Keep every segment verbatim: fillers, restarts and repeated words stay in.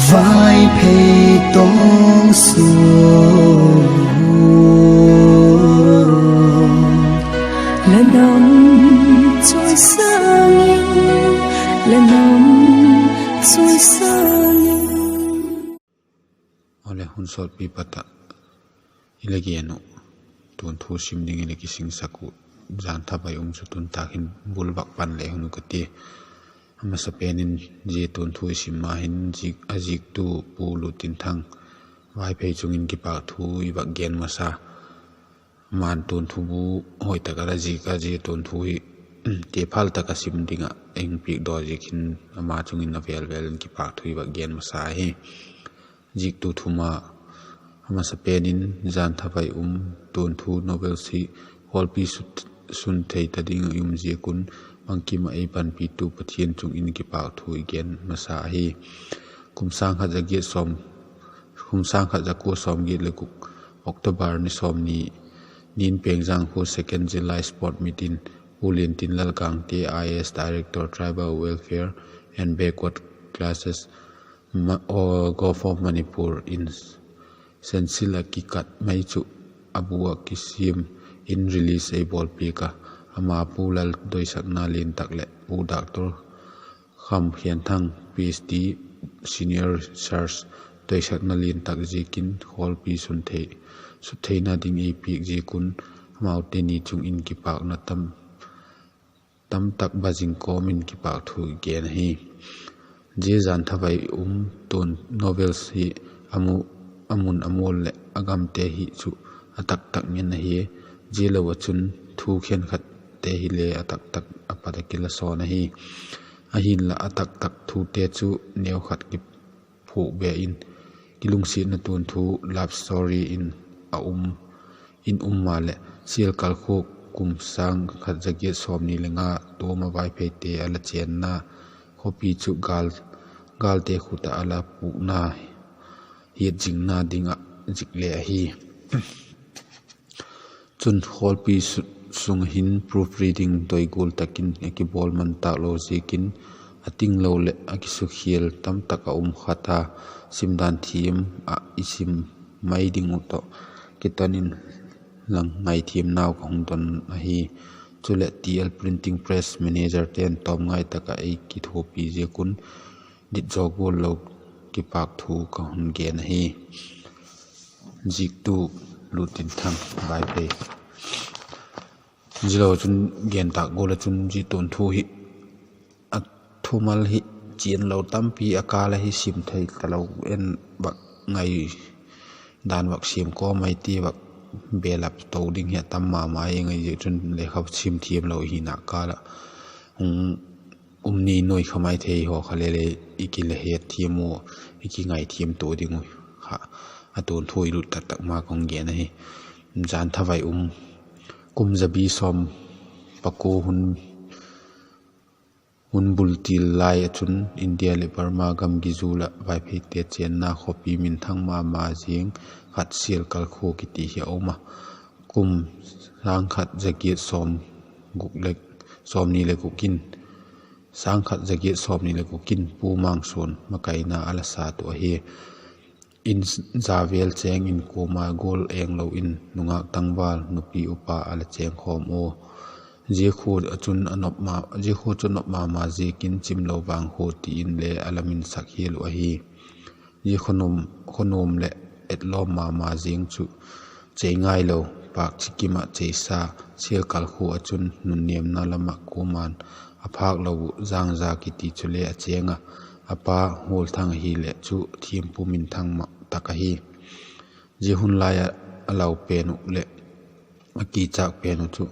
Vaiphei tawng suan, la nam chawisâng in, la nam chawisâng in. Awle, hun sawtpi pat ah i la gen uh, tuanthu sim dingin i la kisingsak uh, Jan Thavai um chu tun tâk hin bul vak pan le hun uh ka ti. A masapen in zia tuanthu i sim ma hin zik, a ziktu Pu Lutinthang Vaiphei chung in kipâk thu i vak gen masa. Ama'n tuanthu bu hoi tak a la zik a, zia tuanthu hi tiphal tak a sim ding ah ei hung piakdaw ziak hin ama chung in a vêl vêl in kipâk thu i vak gen masa hi. Ziktu thum a, a masapen in Jan Thavai um tuanthu novels hi khawlpi sut, sun thei ta ding i um ziak un, bangkim ah ei panpitu Pathian chung in kipâk thu i gen masa ahi. Kum sâng khat za giat sawm, kum sâng khat za kua sawmgiat leh guk, October ni sawmni nin Pengjang khua second Zillai Sport Meet in Pu Liantin Lalgangte, I A S Director, Tribal Welfare and Backward Classes, Govt of Manipur in Sensil ah kikat mai chu a bu ah kisiam in release ei bawlpiak a, ama Pu Lal doisakna lian tak leh Pu Doctor Khamkhianthang, P H D, Senior Research, doisakna lian tak ziakin khawlpi sut theina ding ei piak ziak un, amaute ni chung in kipâkna tam tamtak ba zing kawm in kipâk thu i gen ahi. Zia Jan Thavai um tuanthu novels hi a mun a mual leh a gamte hi chu a taktak ngen ahi. Zia lo ah chun thu khenkhatte hile a taktak a pat a kila sawn ahi. Ahinla a taktak thute chu neukhat kiphuak be in, kilungsiatna tuanthu love story in a um in um maleh, Sialkal khua kum sâng khat za giat sawmni le nga tuam a Vaipheite a la chênna khawpi chu gâlte khut ah a la pukna hiatzingna ding ah zik le ahi. Chun khawlpi sung hin proof reading doi gual tak in a kibawl man tâk lo ziakin, a tinglo leh a kisukhial tamtak a um khat a, simdan thiam ah i sim mai ding uh tawh kiton in la ngaithiamnau ka hung don ahi. Chuleh T L Printing Press managerte'n tawmngai tak ah ei kithuapi ziak un, dit zaw gual lo kipâk thu ka hun gen ahi. Ziktu Lutinthang Vaiphei. Zia lo chun gen tâk gual ah chun zia tuanthu hi a thumal hi chian lo tampi a kâl a hi sim thei talo en vak ngai dan vak siam kawm ai ti vak belap to ding hi a tam ma ma ing ai, zia chun lekha sim thiam lo i hina kâl ah hung um ni nuai kha mai thei haw kha le le i kile het thiam u, i kingaithiam to ding uh kha a tuanthu i lut tak tak ma ka hung gen ahi. Jan Thavai um kum zabi sawm pakua hun bul til lai ah chun India leh Burma gamgi zul ah Vaipheite chênna khawpi minthang ma ma ziang khat Sialkal khua kiti hi a um a, kum sâng khat za giat sawm guk le, sawmni le guk in, sâng khat za giat sawmni le guk in Pu Mangsuan makaina a la sat uh ahi. In za vêl chêng in kuama gual eng lo in nungâk tangval nupi upa a la chêng khawm ua. Zia khua chu nop ma ma ziakin Chimlo Vangkhua ti in le a la minsak hial uh ahi. Zia khawnuam leh etlawm ma ma ziang chu chei ngailo, pâk chikim ah cheisa, Sialkal khua ah chun nunnêmna lam ah kuama'n a phâk lo uh Jangza kiti chule a chêng a, a pa Hualthang ahileh chu thiampu minthang ma tak ahi. Zia hun lai ah a lau pen uh leh a kichâk pen uh chu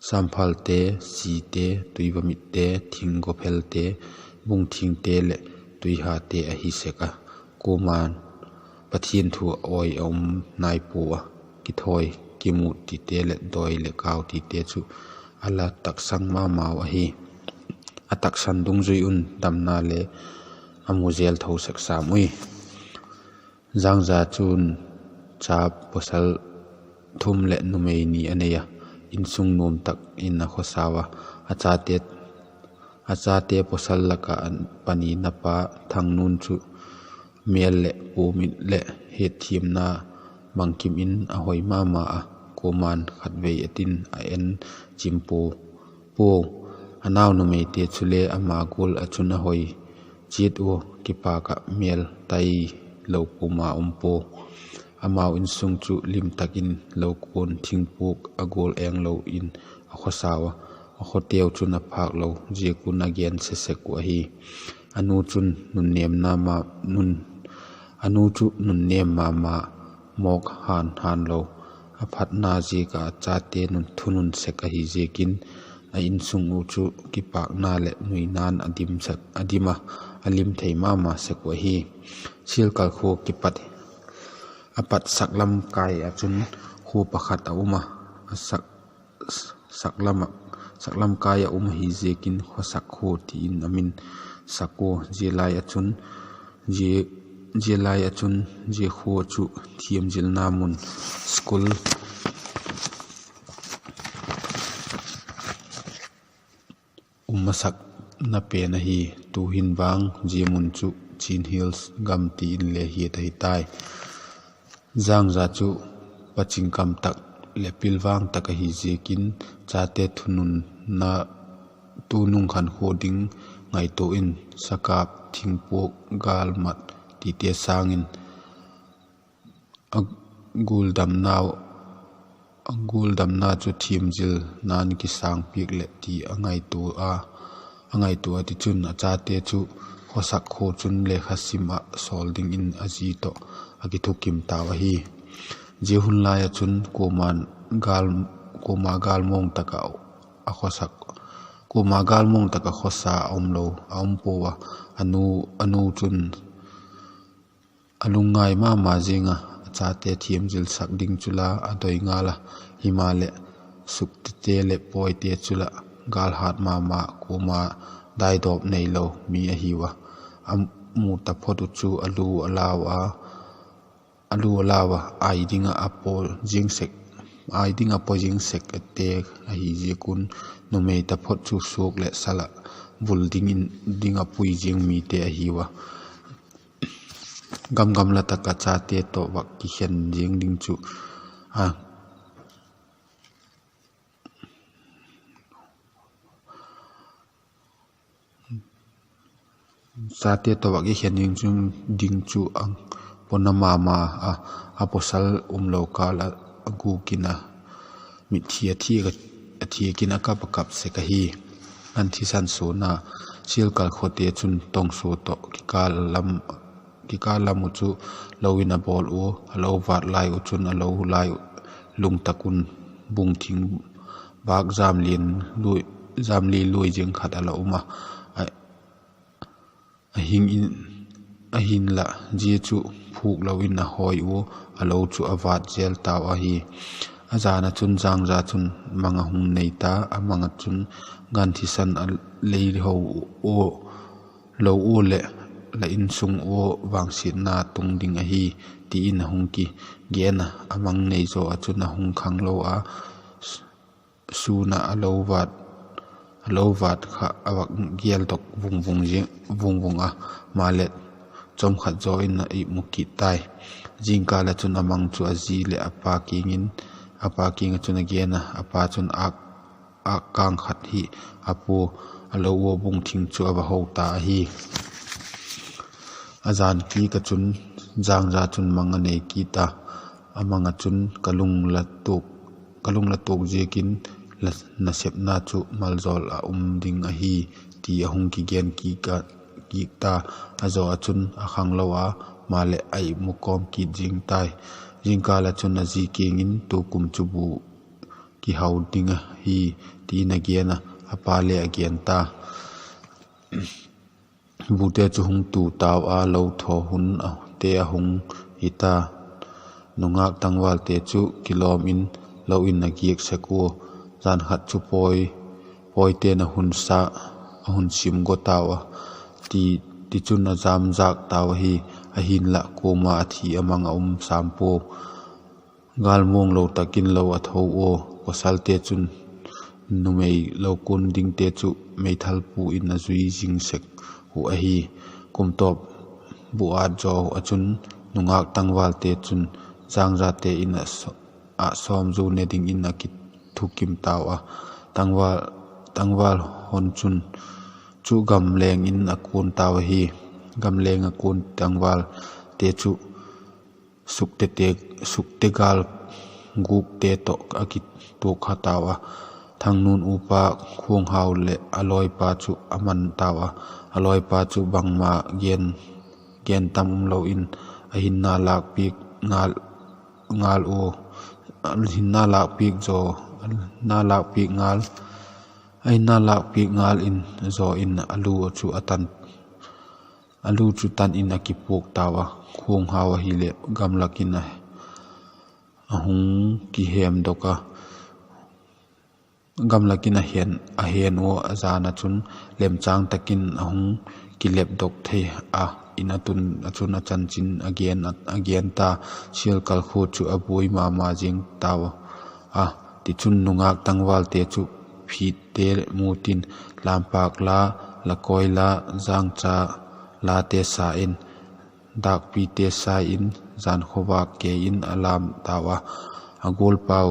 Samphalte, Site, Tuivamitte, Thinggophelte, Bungthingte leh Tuihate ahi sek a, kuama'n Pathian thu a awi a um nai pua a, kithawi, kimut tite leh dawi leh kau tite chu a la taksang ma mau ahi. A taksan dungzui un damna le a mu zel tho sek sam ui. Jangza chun cha pawsal thum leh numei ni a nei a, insung nuam tak in a khawsau a, a chate pawsal lak ah a panina pa Thangnun chu mêl leh pumit leh hetthiamna bangkim in a hoi ma ma a, kuama'n khatvei a tin a en chim pua puau. A nau numeite chule ama gual ah chun a hoi chiat ua, kipâk ah mêl tai lo kuama um pua. Amau insung chu lim tak in lo kuan thingpuak a gual eng lo in a khawsau a, a khawteu chun a phâk lo ziak un a gen se sek uh ahi. A nu chun nunnêmna ma, nun, a nu chu nunnêm ma ma, mawk hân hân lo, a phatna ziak ah a chate nun thunun sek ahi ziakin, a insung uh chu kipâkna leh nuina'n a dim sek, a dim a, a lim thei ma ma sek uh ahi. Sialkal khua kipat, a pat saklam kai ah chun khua pakhat a um a, a sak, saklam ah, saklam kai ah um ahi ziakin Khawsak khua ti in a min sak ua. Zia lai ah chun, zia, zia lai ah chun zia khua chu thiamzilna mun, school um masakna pen ahi. Tu'hin vang zia mun chu Chin Hills gam ti in le hiat ahi tai. Zangza chu pachingkam tak leh pilvang tak ahi ziakin, chate thununna, tunung khankhua ding ngaitua in, sakap, thingpuak, gâlmat tite sâng in, a guldamna, a guldamna chu thiamzilna'n kisângpiak leh ti a ngaitua a, a ngaitua a, tichun a chate chu Khawsak khua chun lekha sim ah sawl dingin a zi tawh a kithukim tau ahi. Zia hun lai ah chun kuama gâl, kuama gâlmawng tak ah a khawsak, kuama gâlmawng tak ah khawsa a um lo, a um pua a, a nu, a nu chun a lungngai ma ma ziang a, a chate thiamzilsak ding chu la a doi ngal a, himaleh, suktete leh pawite chu la gâlhat ma ma, kuama daidawp neilo mi ahiu a, a mu taphot uh chu a lu a lau a, a lu a lau a, ai ding ah a paw ziang sek, ai ding ah paw ziang sek ete ahi ziak un, numei taphot chu suak leh sal ah vul dingin, ding ah pui ziang mite ahiu a. Gam gamla tak ah chate tawh vak kikhen ziang ding chu, a, chate tawh vak kikhen ding chu, ding chu a pona ma ma a, a pawsal umlo kâl ah a gûk in a mitthi a thiak, a thiak in a kap a kap sek ahi. An thisan suana, Sialkal khawte chun Tongsua tawh kikâl lam, kikâl lam uh chu lo in a bawl ua, a lo vât lai uh chun a lo lai uh lung tak un bung thingbâk jamli lui, jamli lui ziang khat a la um a, a, a hing in, ahinla zia chu phûk lo in a hawi ua, a lo chu a vât zel tau ahi. A jan ah chun Zangza chun mang a hung nei ta, a mang ah chun, Gan thisan a lei ho ua, lo ua leh la insung ua vangsiatna tung ding ahi, ti in a hung kigen a, a mang nei zaw ah chun a hung khanglo a, sûn ah a lo vât, a lo vât kha a vak geldok vung vung zing, vung vung a, maleh chawmkhat zaw in a ihmu kit tai. Zingkâl ah chun a mang chu a zi leh a pa kiang in, a pa kiang ah chun a gen a, a pa chun âk, âk kâng khat hi a pua, a lo ua bung thing chu a va ho ta ahi. A jan kik ah chun Zangza chun mang a nei kit a, a mang ah chun, Ka lung la tuak, ka lung la tuak ziakin la nasepna chu maljawl ah um ding ahi, ti a hung kigen kik a, kik ta. A zaw ah chun a khanglo a, maleh a ihmu kawm kit zing tai. Zingkâl ah chun a zi kiang in, Tukum chu bu kihau ding ahi, ti in a gen a, a pa le a gen ta. Bute chu hung tu tau a, lo thaw hun a, te a hung hi ta. Nungâk tangvalte chu kilawm in lo in a giak sek ua, jan khat chu pawi, pawite'n a hun sa, a hun sim go tau a, ti, tichun a jamjâk tau ahi. Ahinlah kuama a thi a mang a um sam pua. Gâlmuang lo tak in lo a tho ua, pawsalte chun numei lo kun dingte chu meithal pu in a zui zing sek uh ahi. Kum tawp, bu at zaw ah chun nungâk tangvalte chun Jangzate in ah sawmzu ne dingin a kithukim tau a. Tangval hon chun chu gamleng in a kuan tau ahi. Gamleng a kuan tangvalte chu Sukte gâl gûkte tawh a kituak kha tau a. Thangnun upa Khuanghau leh a lawipa chu a man tau a. A lawipa chu bangma gen tam umlo in a hinna lâkpiak ngal ua, a hinna lâkpiak zaw, a hinna lâkpiak ngal, a hinna lâkpiak ngal in zaw in a lu chu a tan, a lu chu tan in a kipuak tau a. Khuanghau ahileh gamlak in a, a hung kihemdok a, gamlak in a hen, a hen ua a jan ah chun lemchâng tak in a hung kilepdok thei a, in a tun ah chun a chanchin a gen ta. Sialkal khua chu a buai ma ma zing tau a. Tichun nungâk tangvalte chu phitte mu tin, lampâk la, lakoi la, jangcha late sa in, dâkpite sa in, jan khawvâk kei in a lam tau a. A gualpau,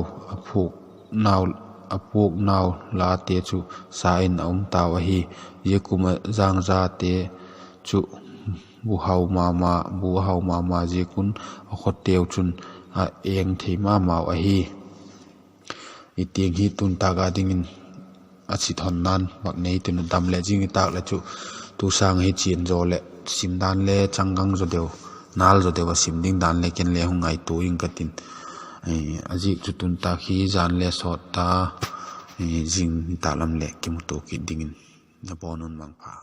a puaknau late chu sa in a um tau ahi. Zia kum ah jangzate chu bu hau ma ma, bu a hau ma ma ziak un a khoteu chun a eng thei ma mau ahi. I tiang hi tun tâk a dingin a sit hon nan vak nei tin, dam leh zing i tâk leh chu tu sâng hi chian zaw leh sim dan le changgang zaw deu, nal zaw deu a sim ding dan le ken le hung ngaitua ing ka tin, a ziak chu tun tâk hi jan le sawt ta, zing ni tâk lam leh kimutua kit dingin na bawn un mangpha.